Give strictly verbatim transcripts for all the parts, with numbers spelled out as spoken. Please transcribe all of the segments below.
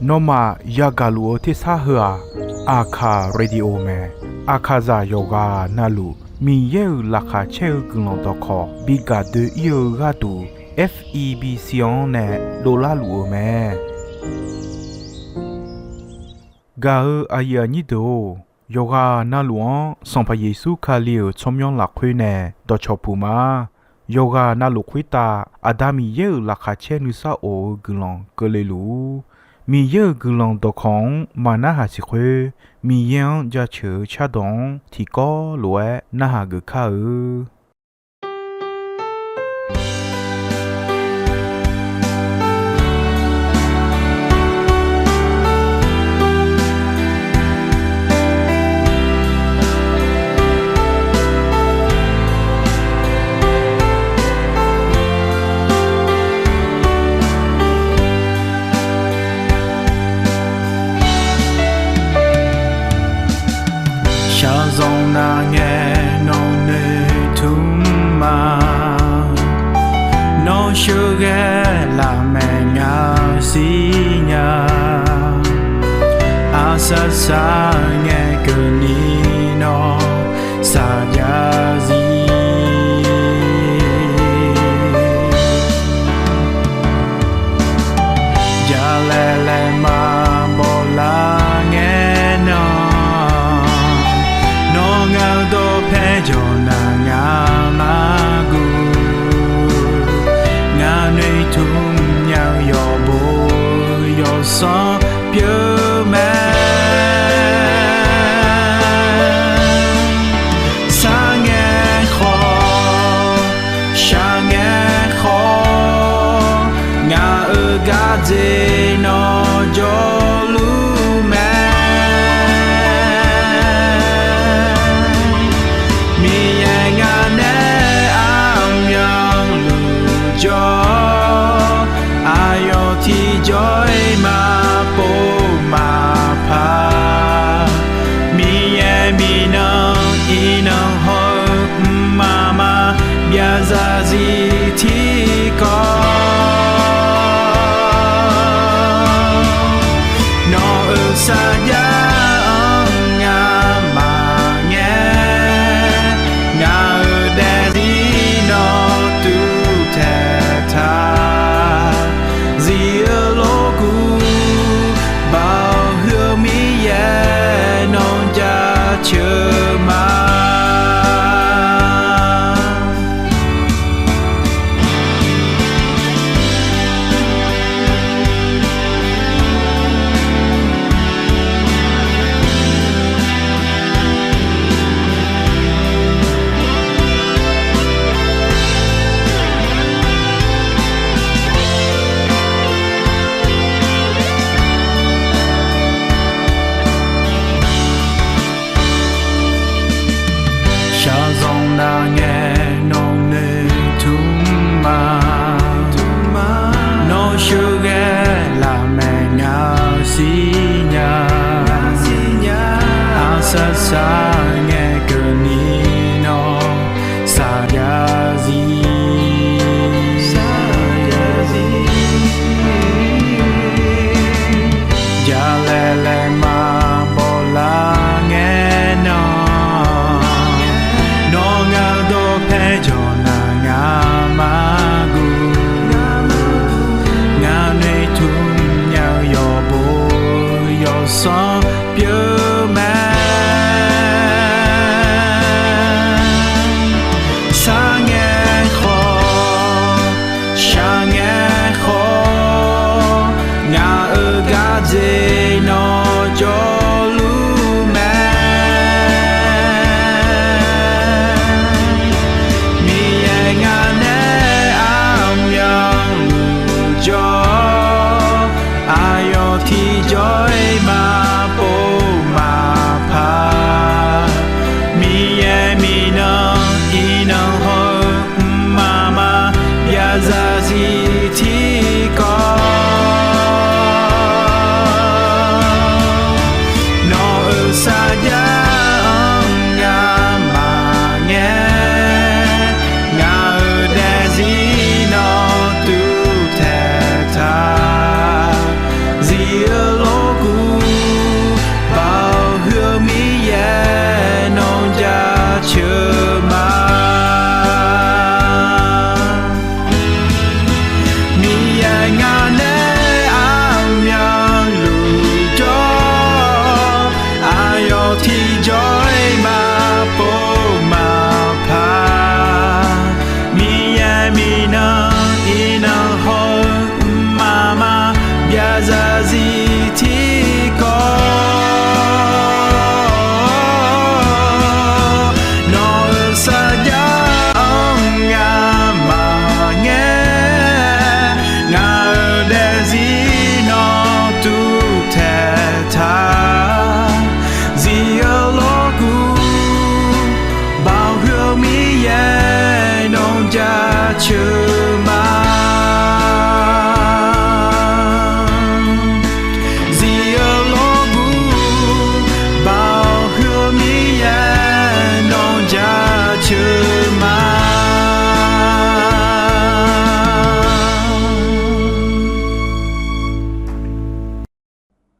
Nawmaf yagaq luf-eu tersar heu-aq, Aqkaq Radio mae. Aqkaqzaq yawqghaq navluf Miqyaer-euq laqkhaq caer-eu guiqlanq dawqkawq bi gaq doe-ir-eu gharduq, F E B C-anr nae dovlar luf-euq mae. Gaq-eu aqyuif aqnyir deuq-or, yawqghaq navluf-anr Sanqpaq Yeqsur Kali-euq tsawrmyanr lafkhoer nae dawqcawq puq ma. Yawqghaq navluf khoertav Aqda Miqyaer-euq laqkhaq caer nuisar of-eu guiqlanq keuvle luf-ur. Miqyaer-euq guiqlanq dawqkawq-anr maqnarhaq siq khoer, Miqyaer-anr jaceuq-eu cardawq-anr tiqkawv lof-aer narhaq geuf kar-eu. Shaqzanq nar ngae nawq noeqtmq ma. Nawr sheuqghae lafmaeq nya siqnya. Aqsar sar ngae keuvni nawr saqjav zir. Jalaeq laeq maqbaw lar ngae nan, nawr ngaq-eu dawqpae jawq nar ngaq mar guv. Ngaq noeqtmq nya-eu yawqbo yawqsanr pyeuf mae. Sar ngae khawf, shaq ngae khawf, ngaq-euq gardzer nawr jawrluf mae. Miqyaer ngaq nae armyanluf jawr, aqyawf tiqjawr-iq maqpov maqpar. Miqyaer miqnan iqnan hawr-eu mqmaq maqbyav zarzir tiqkawv, nawq-euq sarjax-anr ngamaf ngae, ngaq-euq daefzir nawr tuvtaeq taq. Zif-eu lorkuv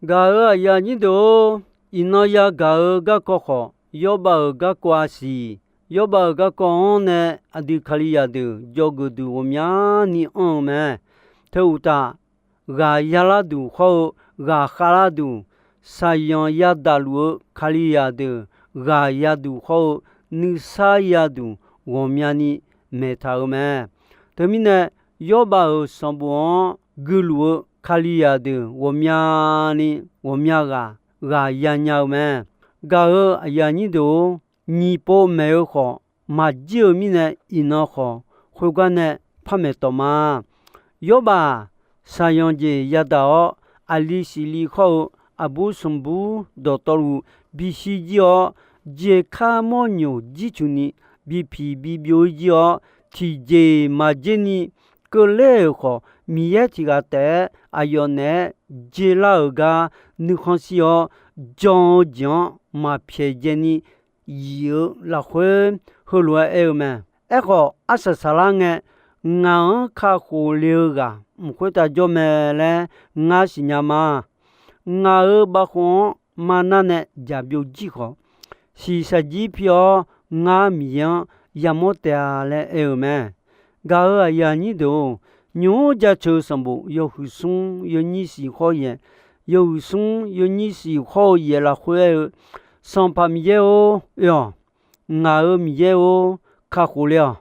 Gaq-euq aqyuif aqnyir deuq-or, iqnan yagaq-eu garkawv khawf, Yawrbav-euq garkawv-a siq. Yawrbav-euq garkawv-anr nae aqdui Kalizaq deuq dzawgeuf duq ghawqmyani anr-eu mae. Teu uqtaf, ghaq yalar duq hawr-eu ghaq khavlar duq, saqyanq yadaq luf-eu Kalizaq deuq ghaq yaduq hawr-eu nuisar yaduq ghawqmyani maeqtaq-eu mae. Teumirnae, Yawrbav-euq sanqbof-anr guiluf-eu Kalizaq deuq ghawqmyani ghawqmya ghaq ghaq yanya-eu mae. Gaq-euq aqyuif aqnyir deuq-or, nyiq pov maeq-eu khawf maqjir-eu mirnae, iqnan khawf khoergar nae par maeqtawf ma. Yawrbav-aq, saqyanq jeq yadaq-awr, aqli siqli khawr-eu aqbur sanqbur dawqtawvluf bishir jir-awr, jeqkar mawrnyoq jircuf ni bipiq bibyov-ir jir-awr, tiqjeq-iq maqjer ni keuvler-euq khawf, Miqyaer tiq ghaq taef-aer aqyawf naeq-aer jeqlar-euq gar nuikhanr shir-awr, jan-eu jeq-anr maqpyaeq dzae ni yif-eu lafkhoer heulof-aer aer-eu mae. Aerkhawf, arsaq saqlar ngae, ngaq-anr kakhof le-eu ghaq mq khoertav jawr mae laer ngar siqnya ma. Ngaq-euq bavkhov-anr marnar nae jaqbyov jir khawf, shiqshaq jir pi-awr ngar Miqyaer-anr yamawr taef-a laer aer-eu mae. Gaq-euq aqyuif aqnyir deuq-or, nymq-mr jaceuq-eu sanqbof yawhuiq smr yawnyir siq hawr-eu yaeq, yawhuiq smr yawnyir siq hawr-eu yaeq lafkhoer aer-eu, Sanqpaq Miqyaer-or, oe-awq. Ngaq-euq Miqyaer-or, kakhof le-awq.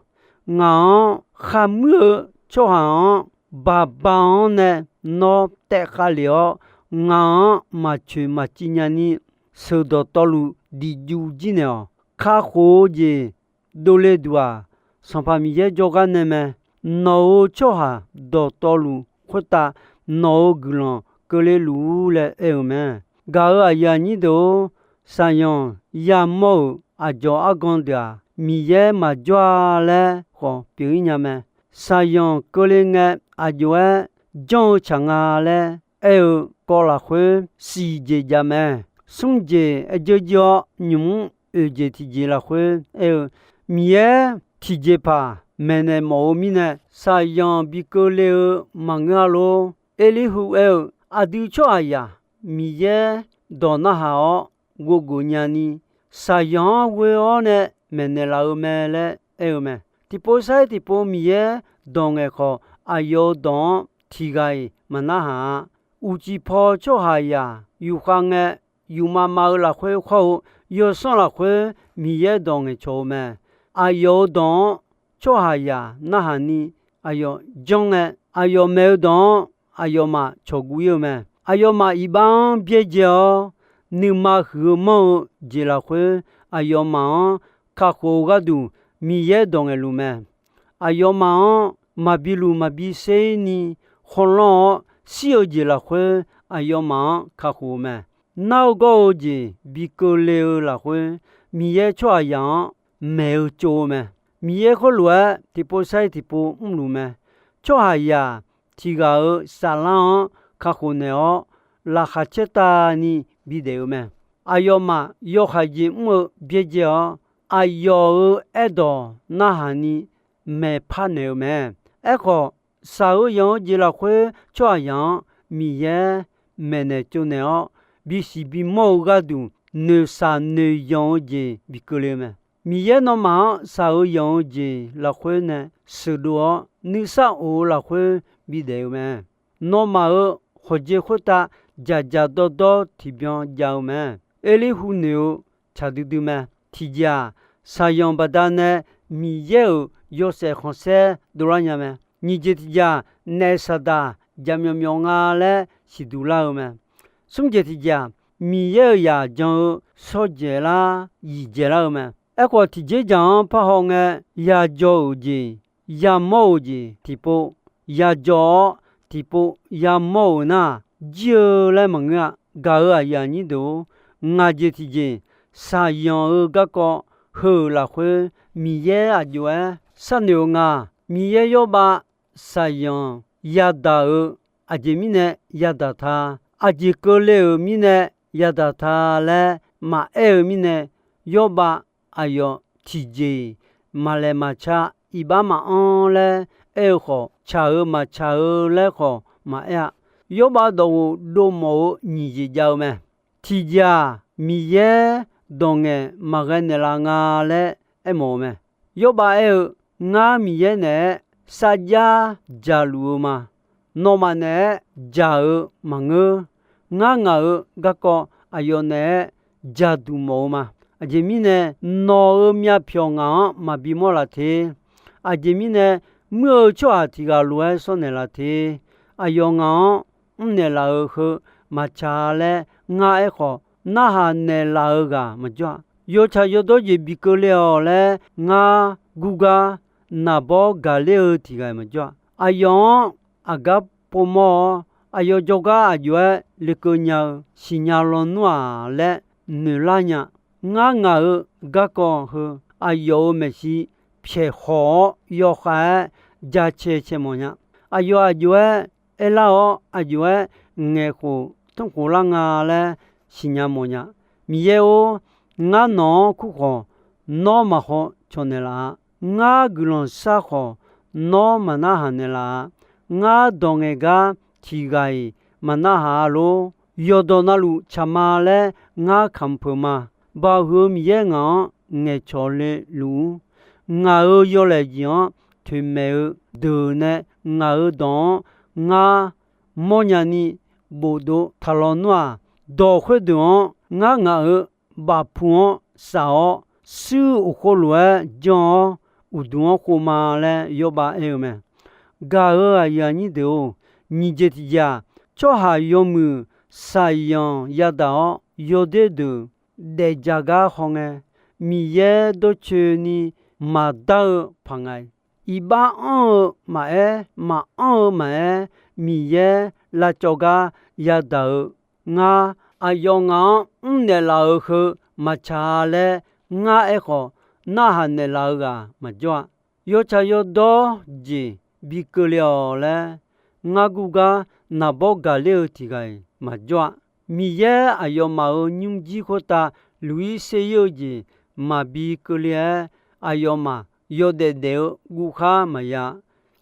Ngaq-anr kharmuir-eu tsawrhaq-anr baqba-anr nae nawr taef khav lef-awr, ngaq-anr maqcoeq maqciv nya ni sheuq dawqtawvluf diqjuv jir naeq-awq. Kakhof-eu jeq dovle duq-aq, Sanqpaq Miqyaer jawrgar nae mae. Nawq-euq tsawrhaq dawqtawvluf khoertav nawq-euq guiqlanq keuvle luf-ur laer aer-eu mae. Gaq-euq aqyuif aqnyir deuq-or, saqyanq yamawr-euq aqdzawq argan deuq-aq, Miqyaer maqjawr-a laer khawf pyeuf-ir nya mae. Saqyanq keuvle ngae, aqjox-aer janr-eu tsaq nga laer aer-eu kawv lafkhoer siq jeq jav mae. Smr jeq aer dzeur jir-awr, nymq-mr oeq jeq tiq jeq lafkhoer aer-eu, Miqyaer tiqjeqpaq maeqnaeq mawf-eu mirnae, saqyanq bi keuvle-eu maqngeur-a lor. Erlirhu aer-eu, aqdui tsawrhaqzaq Miqyaer dawq narhaq-awr ghofgeuf nya ni, saqyanq-anr ghoe-awr nae maeqnaeq laf-eu mae laer aer-eu mae. Tiqpov sar-iq tiqpov Miqyaer dawq ngaeq khawf, aqyawf-euq dawq-anr tiq ghaq-iq maqnarhaq-a. Uqcif paw tsawrhaqzaq yufkhav ngae, yufmav mav-eu lafkhoer khawr-eu, yawsanr lafkhoer Miqyaer dawq ngaeqcawq-eu mae. Aqyawf-euq dawq-anr tsawrhaqzaq narhaq ni aqyawf janr ngae, aqyawf maeq-eu dawq-anr aqyawfmaf cawqguv-ir-eu mae. Aqyawfmaf iqbax-anr byaerdzae-awr, nuima huiq-eu manr-eu jeq lafkhoer aqyawfmaf-anr kakhof-eu gharduq Miqyaer dawq ngaeqluf mae. Aqyawfmaf-anr maqbi luf maqbi ser ni khawlanr-awr shir-eu jeq lafkhoer aqyawfmaf-anr kakhof-eu mae. Nar-eu gawr-eu jeq bi keuvle-eu lafkhoer Miqyaer tsawrhaqzaq-anr maeq-eu tsov-eu mae. Miqyaer khoerlof-aer tiqpov sar-iq tiqpov mrluf mae. Tsawrhaqzaq tiq ghaq-euq saflar-anr kakhof naeq-awr, laqkhaq caertavni bidaef-eu mae. Aqyawfmaf yawhaiq jeq mr-eu byaerdzae-awr, aqyawf-euq aerdawq narhaq ni maeqpar naeq-eu mae. Aerkhawf, shaq-eu yanq-eu jeq lafkhoer tsawrhaqzaq-anr Miqyaer maeqnaeq tsovnaeq-awr, bisiq bimawr-eu gharduq noeqshaq noeqyanq-eu jeq bi keuvle-eu mae. Miqyaer nawmaf-anr shaq-eu yanq-eu jeq lafkhoer nae sheuqdov-awr, nuisar of-eu lafkhoer bidaef-eu mae. Nawmaf-euq hawqjeq khoertav dzaqdzaq dawrdawr tiqbyan jav-eu mae. Erlirhu noeq-eu tsaq duidui mae. Tiqjeq-aq, saqyanq baqdanae Miqyaer-euq yawshaef khanqsaer dovlar nya mae. Nyiq jeq tiqjeq-aq, naef saqdaq jaqmyawf myawf nga laer siqduq lar-eu mae. Smr jeq tiqjeq-aq, Miqyaer-euq yaq jan-eu shawrdzaeq lar yiqdzaeq lar-eu mae. Aerkhawf, tiqjeq dzaq-anr parhaw ngae, yadzaw-euq jeq, yamawr-euq jeq tiqpov, yadzaw-awr tiqpov yamawr-euq nar, jir-eu laer maqngeur-a. Gaq-euq aqyuif aqnyir deuq-or, ngaq jeq tiqjeq, saqyanq-eu garkawv heu-euq lafkhoer Miqyaer aqjox-aer sharnoeq-eu nga. Miqyaer Yawrbav saqyanq yadaq-euq aqjeq mirnae yadaq ta, aqjeq keuvle-euq mirnae yadaq ta laer maqaer-eu mirnae, Yawrbav aqyawf tiqjeq-iq maqlaeq maqca, iqbax maqanr laer aer-eu khawf, tsaq-eu maqtsaq-eu laer khawf maqaer-a. Yawrbav dawqghof dovmawf-eu nyiq jeq jav-eu mae. Tiqjeq-aq, Miqyaer dawq ngaeq maqghae naeqlaf nga laer aermawf-eu mae. Yawrbav aer-eu, Ngar Miqyaer naeq-aer sarjax dzaqluf-eu ma. Nawmaf naeq-aer dzaq-eu maqngeur. Ngar ngaq-euq garkawv aqyawf naeq-aer dzaqduq mawf-eu ma. Aqjeq mirnae, nawq-euq myavpyawq ngaq-anr maqbi mawr laf te. Aqjeq mirnae, muir-eu tsawrhaq tiq ghaq lof-aer sawr naeqlaf te. Aqyawf ngaq-anr mrnaeq laf-euq heu maqtsaq laer ngar aerkhawf, narhaq naeqlaf-eu ghaq maqjawr-a. Yawtsaq yawdawr jeq bi keuvle-awq laer ngar gurgar naqbawr gaqler-eu tiq ghaq maqjawr-a. Aqyawf-anr aqgar povmawr-awr, aqyawf jawrgar aqjox-aer lekeuv nya-eu siqnya lawnmr-aq laer noeqlar nya. Ngar ngaq-euq garkawv heu aqyawf-euq maeqshi pyaeqkhawq-awr yawkhav-aer jacae cae mawf nya. Aqyawf aqjox-aer aerlar-awr, aqjox-aer ngaeqkhof tmrkhof lar nga laer siqnya mawf nya. Miqyaer-or, ngar nawq-anr kurkhawf, nawr maqhaw cawq naeqlaf-a. Ngar guiqlanq sharkhawf, nawr maqnarhaq naeqlaf-a. Ngar dawq ngaeq gar tiq ghaq-iq maqnarhaq-a lor. Yawqdawq navluf tsaq ma laer ngar kamq peuq ma. Baoq huiq-eu Miqyaer ngaq-anr ngaeqcawq le luf-ur. Ngaq-euq yawlaeq jeq-anr toeqmaeq-eu deuq nae ngaq-euq dawq-anr ngar mawrnya ni bofdov taq lawnmr-aq, dawq khoerdeuq-anr ngar ngaq-euq bafpu-anr saf-awr, shuir-eu uqkhov lof-aer janr-awr, uqduq-anr khov ma laer Yawrbav aer-eu mae. Gaq-euq aqyuif aqnyir deuq-or, nyiq jeq tiqjeq-aq, tsawrhaq yawmuiq shaqyanq yadaq-awr, yawdoer deuq daefjaq gar hawngae, Miqyaer dawrcoeni maqdar-eu paq nga-iq. Iqbax anr-eu maqaer, maqanr-eu maqaer, Miqyaer lavcawv gar yadaq-eu ngar, aqyawf ngaq-anr mrnaeq laf-euq heu maqtsaq-a laer ngar aerkhawf, narhaq naeqlaf-eu ghaq maqjawr-a. Yawtsaq yawdawr jeq bi keuvle-awq laer, ngar gurgar naqbawr gaqler-eu tiq ghaq-iq maqjawr-a. Miqyaer aqyawfmaf-euq nymrjir khoertav luq-ir ser-ir-eu jeq maqbi keuvle-aer, aqyawfmaf yawdaef daef-eu guvkhar maqya.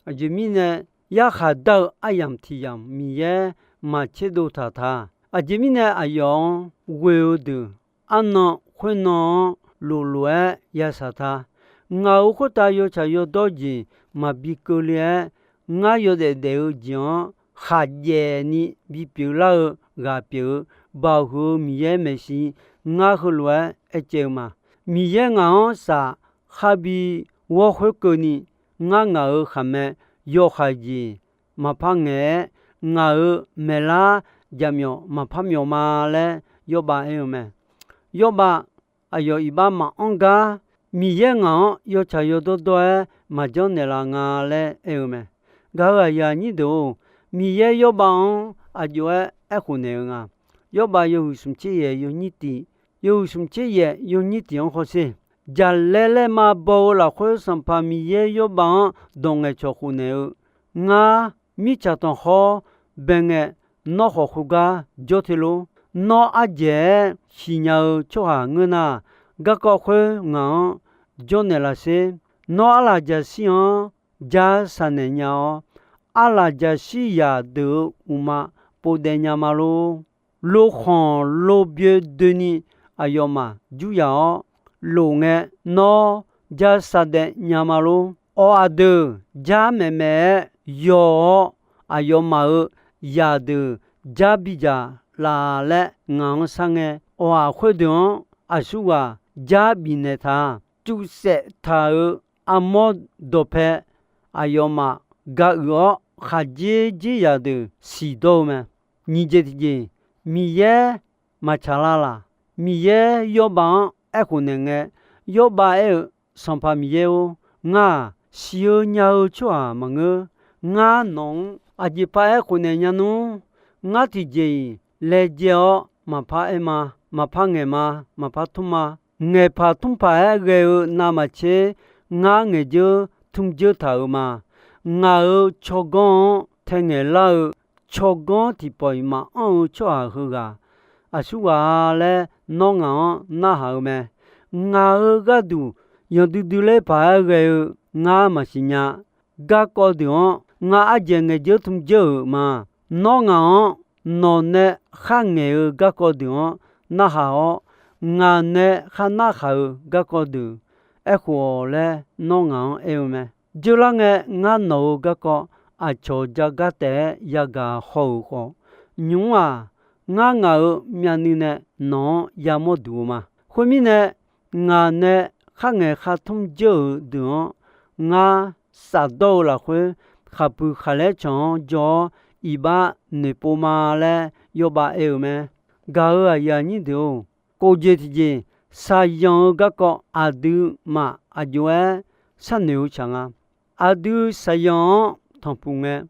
Aqjeq mirnae, yarkhaq dar-eu aryamq tiq yamq Miqyaer maqtserdov taq ta. Aqjeq mirnae, aqyawf-anr ghoe-eu deuq arnan khoernan-anr loflof-aer yashaq ta. Ngaq-euq khoertav yawtsaq yawdawr jeq maqbi keuvle-aer, ngar yawdaef daef-eu jeq-anr khaqjaeq ni bipyeuf lar-eu ghaq pyeuf-eu, baoq huiq-eu Miqyaer maeqshi ngar heulof-aer aercaev-eu ma. Miqyaer ngaq-anr saf kharbi ghawr khoerkeuvni, ngar ngaq-euq khaqmae yawkhav jeq maqpar ngaeq-aer, ngaq-euq maeqlar jaqmyawf maqpar myawf ma laer Yawrbav aer-eu mae. Yawrbav aqyawf iqbax maqanr gar, Miqyaer ngaq-anr yawtsaq yawdawr dawr-aer maqjanr naeqlaf nga laer aer-eu mae. Gaq-euq aqyuif aqnyir deuq-or, Miqyaer Yawrbav-anr aqjox-aer aerkhof naeq-eu nga. Yawrbav yawhuiq smq tser yaef yawnyir tiq, yawhuiq smq tser yaef yawnyir tiq-anr hawsher. Jaqlaer laer ma baw-eu lafkhoer Sanqpaq Miqyaer Yawrbav-anr dawq ngaeqcawq khof naeq-eu, Ngar, mirtsaq tanqkhawr bae ngae, nawr khawf khoergar jawr te lor. Nawr ardzaeq-aer siqnya-eu tsawrhaq ngeur nar, garkawv khoer ngaq-anr jawrnaeq laf sher. Nawr arlaq jaqshir-anr jar saqnaeq nya-awr, arlaq jaqshir zaqdeuq-euq uqma povdaev nya ma lor. Lokhanq lobyoe doeni aqyawfmaf jur yaf-awr lof ngae, nawr jar saqdaev nya ma lor. Awq, aqdeuq jar maeqmaeq-aer yaw-awr, aqyawfmaf-euq zaqdeuq jar bidzaq laf laer ngaq-anr shar ngae, awq-aq, khoerdeuq-anr aqsurghaq jar bifnaeq ta. Cuvsaef taq-euq armawr dawqpae aqyawfmaf ga uiq-awr, khaqdzer dzer zaqdeuq siqdawr-eu mae. Nyiq jeq tiqjeq, Miqyaer maqtsaq lar laq? Miqyaer Yawrbav-anr aerkhof naeq ngae, Yawrbav aer-eu, Sanqpaq Miqyaer-or, ngar-aq, siq-eu nya-eu tsawrhaq maqngeur. Ngar nawq-anr aqjeq paq-aer khof naeq nya nmr. Ngar tiqjeq-iq laejae-awr maqpar aer ma, maqpar ngaeq ma, maqpar tmr ma. Ngaeqpaq tmrpaq-aer ghae-eu navmaqtser, ngar ngaeqdzeur tmrdzeur taq-euq ma. Ngaq-euq tsawrganr-anr tae ngaeqlar-eu tsawrganr tiqpawf-iq maqanr-eu tsawrhaq heughaq aqsurghaq-a laer nawr ngaq-anr narhaq-eu mae. Ngaq-euq gharduq yanqdui dui ler paq-aer ghae-eu ngar maqsiq nya. Garkawv deuq-anr ngar ardzaeq ngaeqdzeur tmrdzeur-euq ma. Nawr ngaq-anr nawq nae kharngaeq-eu garkawv deuq-anr narhaq-awr, ngaq nae kharnar khaq-eu garkawv deuq aerkhof-awq laer nawr ngaq-anr aer-eu mae. Dzeurlar ngae, ngar nawq-eu garkawv aqcawq ja gar taef-aer yagaq haw-euq khawf, nymq-mr-aq, ngar ngaq-euq myavnuiv nae nawq-anr yamawr duq-eu ma. Khoermirnae, ngaq nae kharngaeq khartmr dzeur-euq deuq-anr ngar safdawr-eu lafkhoer, khaqpuiq khaqlaer cawq-anr jawr-awr iqbax noeqpov ma laer yawbav aer-euq mae. Gaq-euq aqyuif aqnyir deuq-or, kof jeq tiqjeq, shaqyanq-eu garkawv aqduimaf aqjox-aer sharnoeq-eu tsaq nga. Aqdui shaqyanq-anr tanqpuq ngae,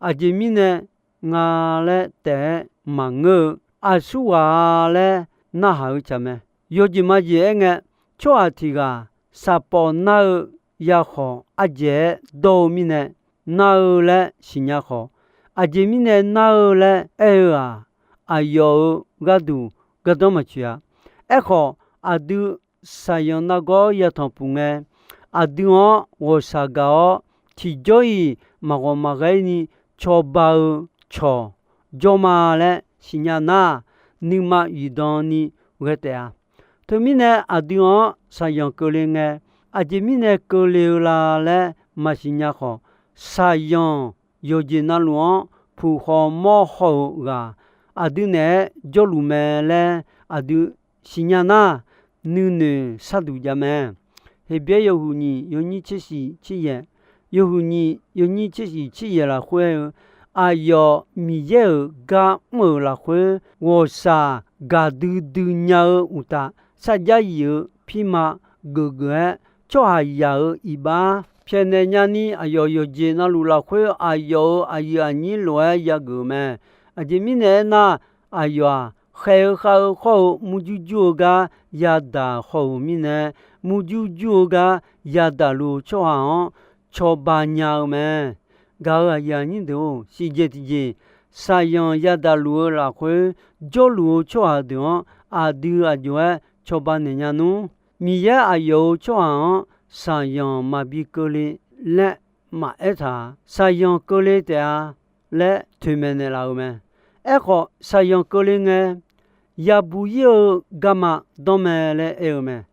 aqjeq mirnae nga laer taef-aer maqngeur-eu, aqsurghaq-a laer narhaq-eu tsaq mae. Yawjeq majeq aerngae, tsawrhaq tiq ghaq shaqpawf nar-eu yakhawq ardzaeq-aer dawr-eu mirnae nar-eu laer siqnya khawf, aqjeq mirnae nar-eu laer aer-eu-aq, aqyawf-euq gharduq gardanr maqtsoeq-a. Aerkhawf, aqdui shaqyanq nargawr yatanq puq ngae, aqdui-anr ghawqshaq gaq-awr, tiqjawr-iq maqghawq maqghae ni cawba-eu cawq jawr ma laer siqnya nar, nuima yufdan ni ghae taef-a. Teumirnae, aqdui-anr shaqyanq keuvle ngae, aqjeq mirnae keuvle-eu la laer maqsiq nya khawf, shaqyanq yawqjeq navluf-anr puq haw mawr haw-euq ghaq, aqdui naeq-aer jawrluf mae laer aqdui siqnya nar, nuinoeq sharduq jav mae. Heqbyaer yawhuiq nyiq yawnyir tser shiq tser yaeq, yawhuiq nyiq yawnyir tser shiq tser yaeq lafkhoer-eu, aqyawf Miqyaer-euq gar mr-euq lafkhoer ghawqshaq gaqdui dui nya-eu uqtaf, sarjax yif-eu pirma geufgeuf-aer, tsawrhaqzaq-euq iqbax pyaeqnaeq nyani, aqyawf yawqjeq navluf lafkhoer aqyawf-euq aqyuif aqnyir lof-aer yageuf-eu mae. Aqjeq mirnae aernar, aqyawf-aq, khaeq-eu khav-eu khawr-eu murjur jur-eu gar yadaq haw-euq mirnae, murjur jur-eu gar yadaq luf-eu tsawrhaq-anr cawba nya-eu mae. Gaq-euq aqyuif aqnyir deuq-or, siqjeq tiqjeq, shaqyanq yadaq luf-eu lafkhoer jawrluf-eu tsawrhaq deuq-anr aqdui aqjox-aer cawba naeq nya nmr. Miqyaer aqyawf-euq tsawrhaq-anr shaqyanq maqbi keuvle laer maqaer taq-a. Shaqyanq keuvle taef-a laer toeqmaeq naeqlaf-eu mae. Aerkhawf, shaqyanq keuvle ngae, yabuq ir-eu garma danr mae laer aer-eu mae.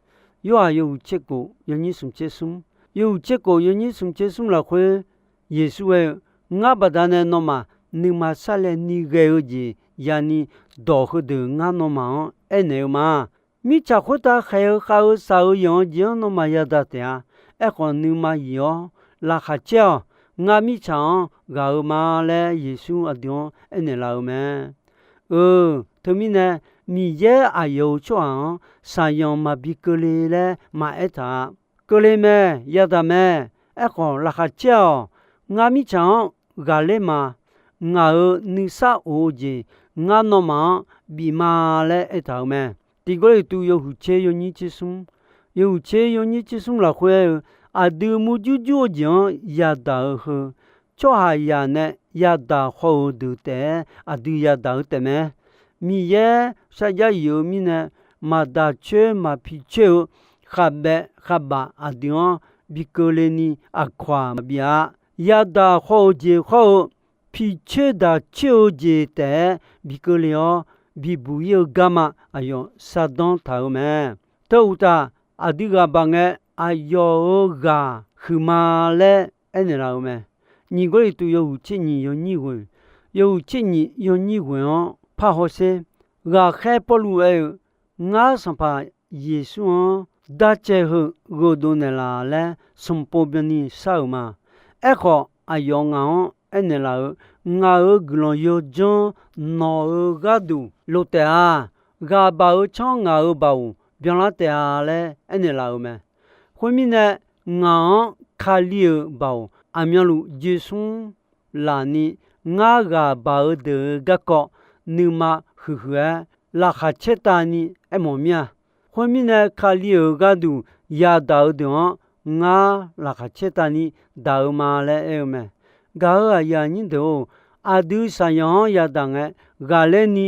Yorhaq yawhuiq tser kof yawnyir smq tser smr, yawhuiq tser kof yawnyir smq tser smr lafkhoer, Yeqsur aer-eu, Ngar baqdanae nawmaf nuima sarlaevni ghae-eu jeq yani dawq heudeuq ngar nawmaf-anr aernaeq-eu ma. Mirtsaq khoertav khaeq-eu khav-eu shaq-eu yanq-eu jeq-anr nawmaf yadaq taef-a. Aerkhawf, nuima yif-awr laqkhaq caer-awq. Ngar mirtsaq-anr ghaq-eu ma laer Yeqsur aqdui-anr aernaeq laf-eu mae. Eu, teumirnae, Miqyaer aqyawf-euq tsawrhaq-anr shaqyanq maqbi keuvle laer maqaer taq-a. Keuvle mae, yadaq mae. Aerkhawf, laqkhaq caer-awq. Ngar mirtsaq-anr ghaqler ma. Ngaq-euq nuisar of-eu jeq ngar nawmaf-anr bif ma laer aertaq-euq mae. Tiq Gawrliqtu yawhuiq tser yawnyir tser smr, yawhuiq tser yawnyir tser smr lafkhoer aer-eu, aqdui murjur jur-eu jeq-anr yadaq-eu heu, tsawrhaqzaq nae yadaq haw-euq deuq taef-aer aqdui yadaq-eu taefmae. Miqyaer sarjax yif-eu mirnae, maqdaq coer maqpi coer-eu khavbaev khavbaf aqdui-anr bi keuvle ni aqkawq-aq maqbif-a. Yadaq haw-euq jeq hawr-eu, pi coer daq coer-eu jeq taef-aer bi keuvle-awr, bibuq ir-eu garma aqyawf shardanr taq-euq mae. Teu uqtaf, aqdui ghaq baq ngae, aqyawf-euq ghaq huiqma laer aernaeq laf-eu mae. Nyiq Gawrliqtu yawhuiq tser nyiq yawnyir ghoeq, yawhuiq tser nyiq yawnyir ghoeq-anr par hawsher. Ghaqkhaer Pawrluv aer-eu, Ngar Sanqpaq Yeqsur-anr darcaev heu gheudov naeqlaf laer smqpov byanni shar-euq ma. Aerkhawf, aqyawf ngaq-anr aernaeq laf-eu, Ngaq-euq guiqlanq yawdzanr nawq-euq gharduq lof taef-a. Ghaq baq-eu tsanr ngaq-euq baoq byanlar taef-a laer aernaeq laf-euq mae. Khoermirnae, ngaq-anr Kali-euq baoq aqmyanluf joesmr laf ni, ngar ghaq baq-eu deuq-euq garkawv nuima huiqhuiq-aer laqkhaq caertav ni aermawf mir-a. Khoermirnae, Kali-euq gharduq yadaq-eu deuq-anr ngar laqkhaq caertav ni daq-eu ma laer aer-eu mae. Gaq-euq aqyuif aqnyir deuq-or, aqdui shaqyanq-anr yadaq ngae, ghaqler ni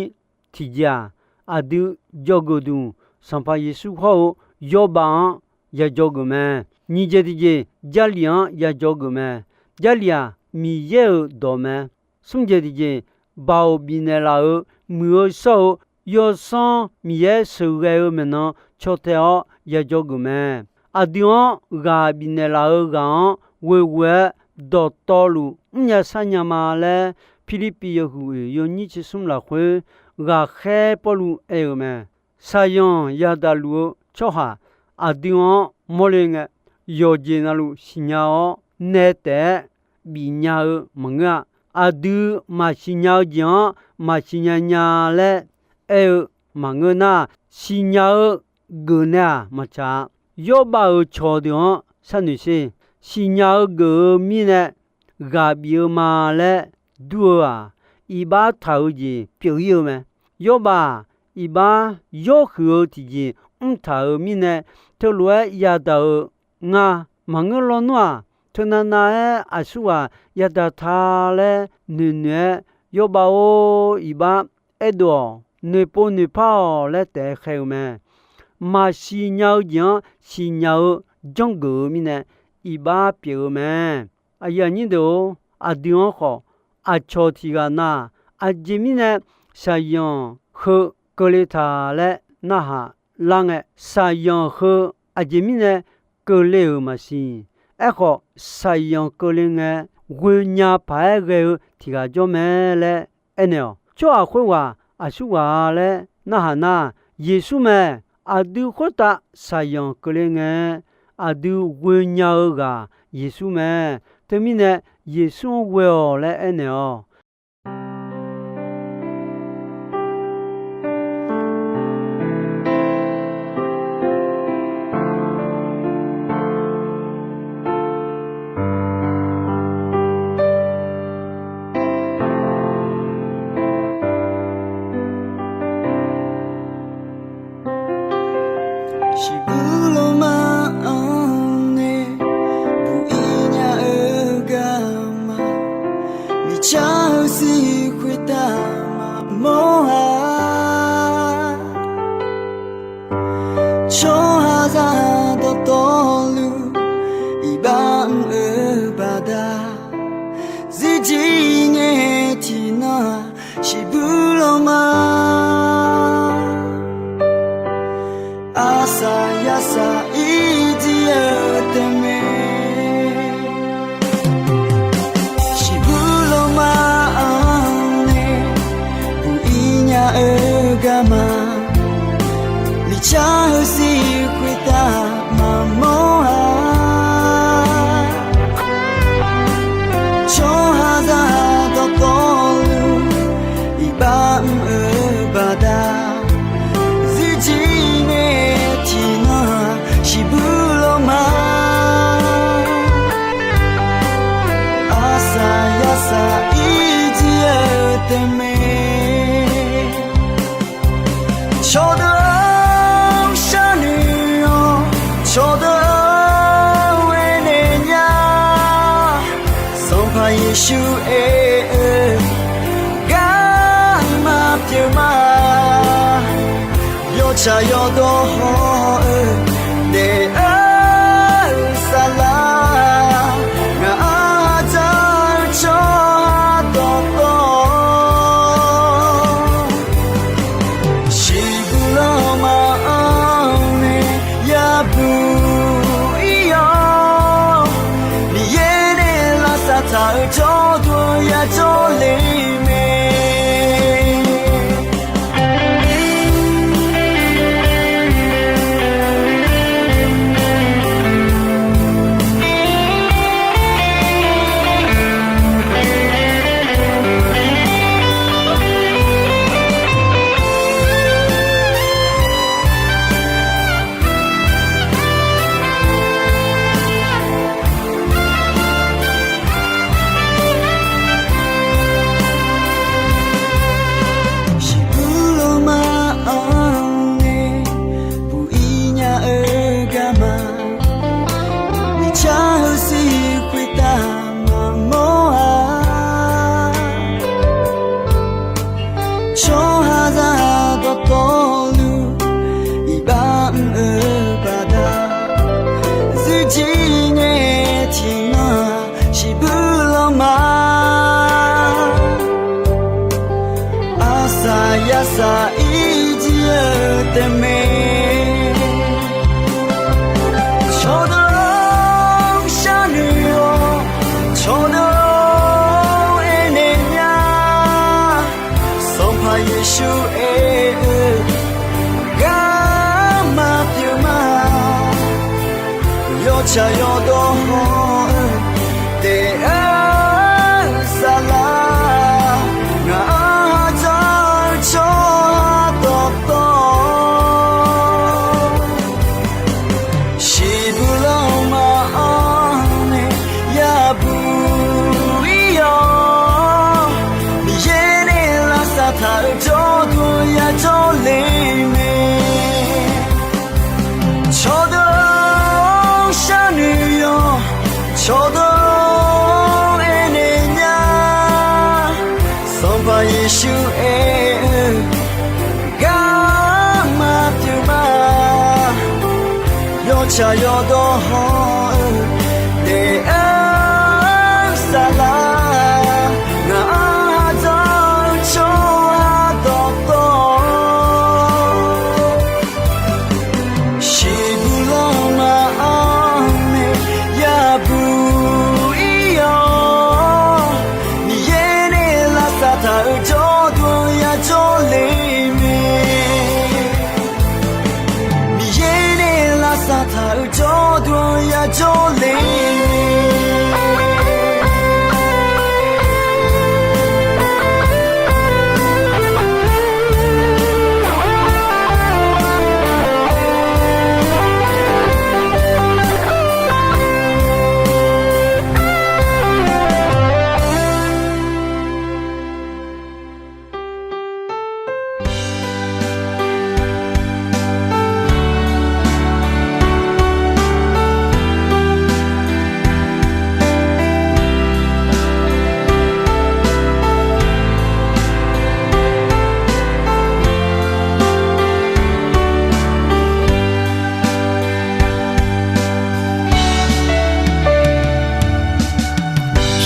tiqjeq-aq, aqdui jawrgeufduq Sanqpaq Yeqsur hawr-eu yawbav-anr yajawr geuf mae. Nyiq jeq tiqjeq, Jarlif-anr yajawr geuf mae. Jarlif-aq, Miqyaer-euq dawq mae. Smr jeq tiqjeq, Baoq bifnaeq laf-euq muiq-eu shawr-eu Yawsanr Miqyaer sheuqghae-eu maeqnan caw tae-awr yajawr geuf mae. Aqdui-anr ghaq bifnaeq laf-eu ghaq-anr ghoeghoe-aer dawqtawvluf mrnya sharnya ma laer, Pirlirpiv yawhuiq oeq yawnyir tser smr lafkhoer ghaqkhaer Pawrluv aer-eu mae. Shaqzanq yadaq luf-eu tsawrhaq aqdui-anr mawrle ngae, yawqjeq navluf siqnya-awr nae taef-aer bifnya-eu maqngeur-a. Aqdui maqsiq nya-eu jeq-anr maqsiq nya nya laer aer-eu maqngeur nar, siqnya-eu geuf nae-aq maqtsaq-a. Yawrbav-euq cawqdeuq-anr sharnoeq sher. Siqnya-eu geuf-eu mirnae ghaq bif-eu ma laer dur-eu-aq, iqbax taq-eu jeq pyeuf-ir-eu mae. Yawrbav-aq, iqbax yawrhuiq-eu tiqjeq mrtaq-euq mirnae, teulof-aer yadaq-eu nga. Maqngeur lawnmr-aq, teunav nav-aer aqsurghaq yadaq ta laer noeqnoeq-aer, Yawrbav-or, iqbax aerdov-awq, noeqpov noeqpar-awq laer taef-aer khaer-eu mae. Maqsiq nya-eu jeq-anr siqnya-eu janrgeuf-eu mirnae, iqbax pyeuf-eu mae. Aqyuif aqnyir deuq-or, aqdui-anr khawf, aqcawq tiq ghaq na-aq, aqjeq mirnae shaqzanq heu keuvle taq laer narhaq lar ngae, shaqzanq heu aqjeq mirnae keuvle-euq maqsiq. Aerkhawf, shaqzanq keuvle ngae, ghoenya paq-aer ghae-eu tiq ghaq jawr mae laer aernaeq-awq. Tsawrhaq khoerghaq aqsurghaq-a laer narhaq nar, Yeqsur mae. Aqdui khoertav shaqzanq keuvle ngae, aqdui ghoenya-eu ghaq Yeqsur mae. Teumirnae, Yeqsur-anr ghoe-awq laer aernaeq-awq. Shiqbuq lawma-anr nae buq-ir nya-eu garma, miqcar-eu sir khoertav maqmawr-a. Tsawrhaqzaq dawqtawvluf iqbax mr-eu baqda, zirjir ngae tiqnan-aq, shiqbuq lawma, aqsaq yasaq irjir-eu tae mae. Shiqbuq lawma-anr nae buq-ir nya-eu garma, miqcar-eu sir khoertav maqmawr-a. Tsawrhaqzaq dawqtawvluf iqbax mr-eu baqda, zirjir ngae tiqnan-aq, shiqbuq lawma, aqsaq yasaq irjir-eu tae mae. Cawqdeuq-anr sharnoeq-awr, cawqdeuq-anr aernaeq nya. Sanqpaq Yeqsur aer-eu garma pyeuf ma. Yawtsaq yawdawr haw-eu daef-eu saflar, ngaq-anr dzaq-eu tsawrhaq dawqtawv, shiqbuq lawma-anr nae yabuq-ir-awr, Miqyaer nae lavsav taq-eu jawrduq yajawr le mae. Arsaq irjir-eu taefmae, cawqdeuq-anr sharnoeq-awr, cawqdeuq-anr aernaeq nya. Sanqpaq Yeqsur aer-eu garma pyeuf ma. Yawtsaq yawdawr hawr-eu daef-eu saflar, ngaq-anr hadzawr-eu tsawrhaq dawqtawv, shiqbuq lanma-anr nae yabuq ir-awr, Miqyaer nae lavsav taq-euq jawrduq yajawr le mae. Cawqdeuq-anr sharnoeq-awr, cawqdeuq-anr aernaeq nya. Sanqpaq Yeqsur aer-eu garma pyeuf ma. Yawtsaq yawdawr hawr-eu daef-eu saflar, ngaq-anr hadzawr-eu tsawrhaq dawqtawv, shiqbuq lanma-anr nae yabuq ir-awr, Miqyaer nae lavsav taq-euq jawrduq yajawr le mae. Miqyaer nae lavsav taq-euq jawrduq yajawr le mae.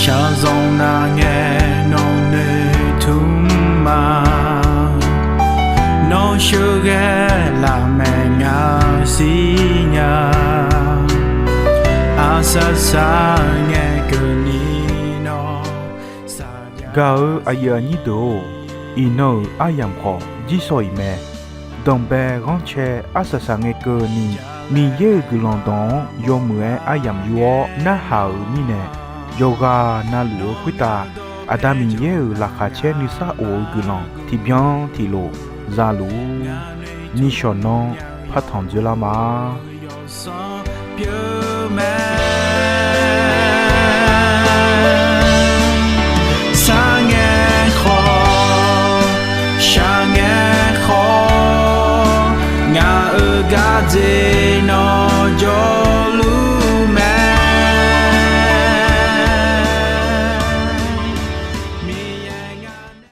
Shaqzanq nar ngae nawq noeqtmq ma. Nawr sheuqghae lafmaeq ngaq-euq sir nya. Arsaq saq ngae keuvni nawr saqja. Gaq-eu aqyuif aqnyir deuq-or, iqnan-euq aryamq khawf jirsawq iq mae. Danqbae ghanrcae arsaq saq ngae keuvni, Miqyaer-euq guiqlanq dawq-anr yawmuiq-aer aryamq yur-awr narhaq-euq mirnae, yawqghaq navluf-eu khoertav Aqda Miqyaer-euq laqkhaq caer nuisar of-eu guiqlanq tiqbyan tiqlof zaluf-ur. Nishawq nanr partanq dzoerlar ma. Sanr pyeuf mae. Sar ngae khawf, shaq ngae khawf, ngaq-euq gardzer nawr